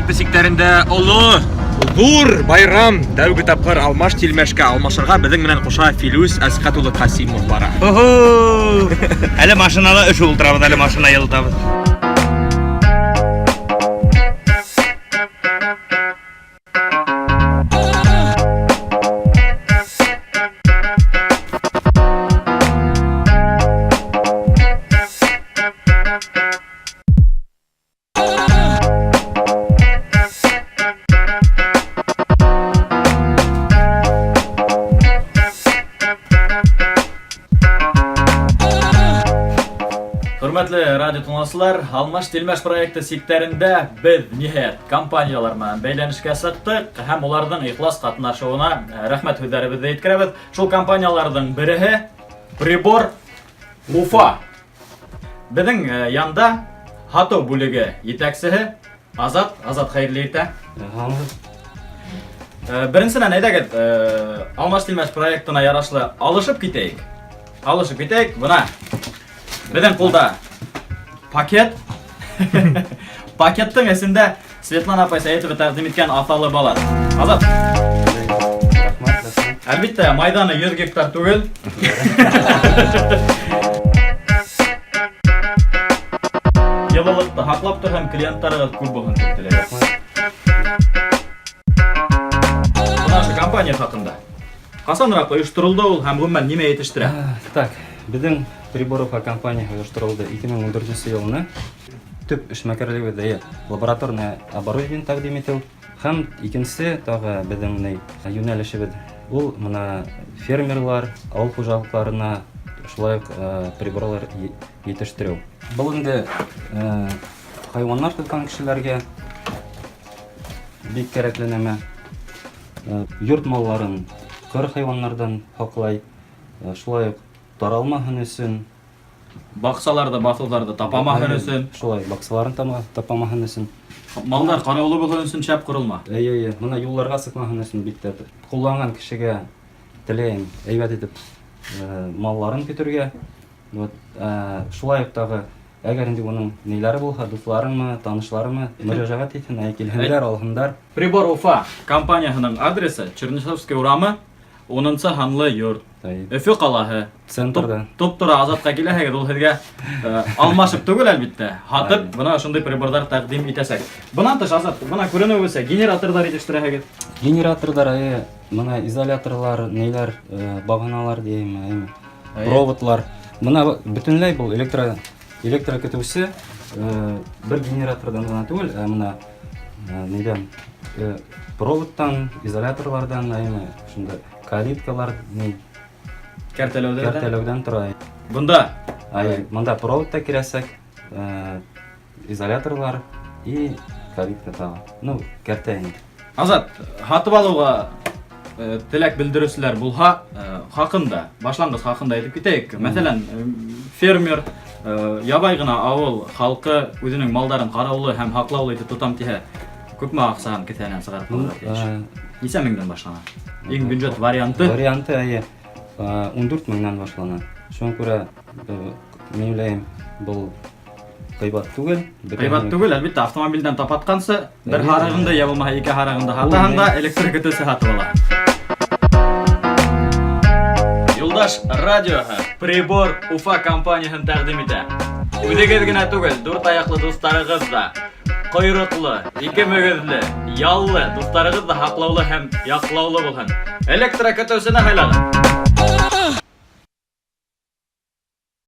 Проекты сиктәрендә оло, ҙур байрам. Тәүге тапҡыр алмаш тилмәшкә алмашырға беҙҙең менән ҡуша Филүс Әсхәт улы Ҡасимов бара. Әле машинала өшөп ултырабыҙ, әле машина йылытабыҙ. Хөрмәтле радио тыңлаусылар, Алмаш Тилмәш проекты сиктәрендә беҙ ниһайәт компаниялар менән бәйләнешкә сыҡтыҡ һәм уларҙың ихлас ҡатнашыуына э, рәхмәт һүҙҙәребеҙҙе еткерәбеҙ. Шул компанияларҙың береһе Прибор Уфа. Беҙҙең э, янда һатыу бүлеге етәксеһе Азат. Азат, хәйерле иртә. Беренсенән, әйҙәгеҙ, Алмаш Тилмәш проектына ярашлы алышып китәйек. Алышып китәйек. Бына беҙҙең ҡулда пакет. Пакеттың эсендә Светлана апай Сәйетова тәҡдим иткән аҫалы балат. Азат. Әлбиттә, майҙаны 100 гектар түгел. Йылылыҡты һаҡлап тор һәм клиенттарығыҙ күп булһын тип теләйбеҙ. Бына ошо компания хаҡында. Ҡасаныраҡ ойошторолдо ул һәм ғөмүмән нимә етештерә? Так, беҙҙең Прибор Уфа компанияһы ойошторолдо 2014 йылына. Төп эшмәкәрлегебеҙ әйе, лабораторный оборудование тәҡдим итеү. Һәм икенсе тағы беҙҙең ни йүнәлешебеҙ ул мына фермерлар, ауыл хужалыҡтарына шулай уҡ приборлар етештереү. Был инде хайуаннар тотҡан кешеләргә бик кәрәкле нәмә. Йорт малларын кыр хайуаннардан һаклай, шулай ук таралмаһын өсөн. Баҡсаларҙы, баҫыуҙарҙы тапамаһын өсөн. Шулай, баҡсаларын тапамаһын өсөн. Малдар ҡараулы булһын өсөн шәп ҡоролма. Эйе, эйе. Мына юлларға сыҡмаһын өсөн бик тә ҡулланған кешегә теләйем әйбәт итеп малларын көтөргә. Вот, шулай ук тағы, әгәр инде уның ниләре булһа, дуҫларымы, танышларымы, мөрәжәғәт итһен, әй килһендәр, алһындар. Прибор Уфа компанияһының адресы Чернышевский урамы, 10 һанлы йорт. Өфө ҡалаһы. Центрда. Туп-тура Азатҡа киләһегеҙ, ул һеҙгә алмашып түгел, әлбиттә, һатып, бына ошондай приборҙар тәҡдим итәсәк. Бынан тыш, Азат, бына күренеүебеҙсә, генераторҙар етештерәһегеҙ. Генераторҙар, әйе, бына изоляторлар, ниләр, бағаналар тием, әйе, проводлар. Бына бөтөнләй был электро көтөүсе бер генераторҙан ғына түгел, ә бына нидән, проводтан, изоляторлардан, әйе, шунда калиткалар, ни, Кәртәләүҙән. Кәртәләүҙән тора. Бында? Әйе, бында провод та кирәсәк, изоляторлар и калитка тағы. Ну, кәртә инде. Азат, һатып алыуға теләк белдереүселәр булһа, хаҡында, башланғыс хаҡында әйтеп китәйек. Мәҫәлән, фермер, ябай ғына ауыл халҡы үҙенең малдарын ҡараулы һәм һаҡлаулы итеп тотам тиһә, күпме аҡсаһын кеҫәһенән сығарып ҡалырға тейеш? Нисә меңдән башлана? Иң бюджет варианты? Варианты, әйе, 14 меңдән башлана. Шуңа күрә, мин уйлайым, был ҡыйбат түгел. Ҡыйбат түгел, әлбиттә, автомобилдән тапатҡансы, бер һарығыңды, я булмаһа ике һарығыңды һатаһың да, электр көтөүсе һатып ала. Юлдаш радиоһы Прибор Уфа компанияһын тәҡдим итә. Үҙегеҙ генә түгел, дүрт аяҡлы дуҫтарығыҙ да, ҡойроҡло, ике мөгөҙлө, яллы дуҫтарығыҙ ҙа һаҡлаулы һәм яҡлаулы булһын. Электро көтөүсене һайлағыҙ.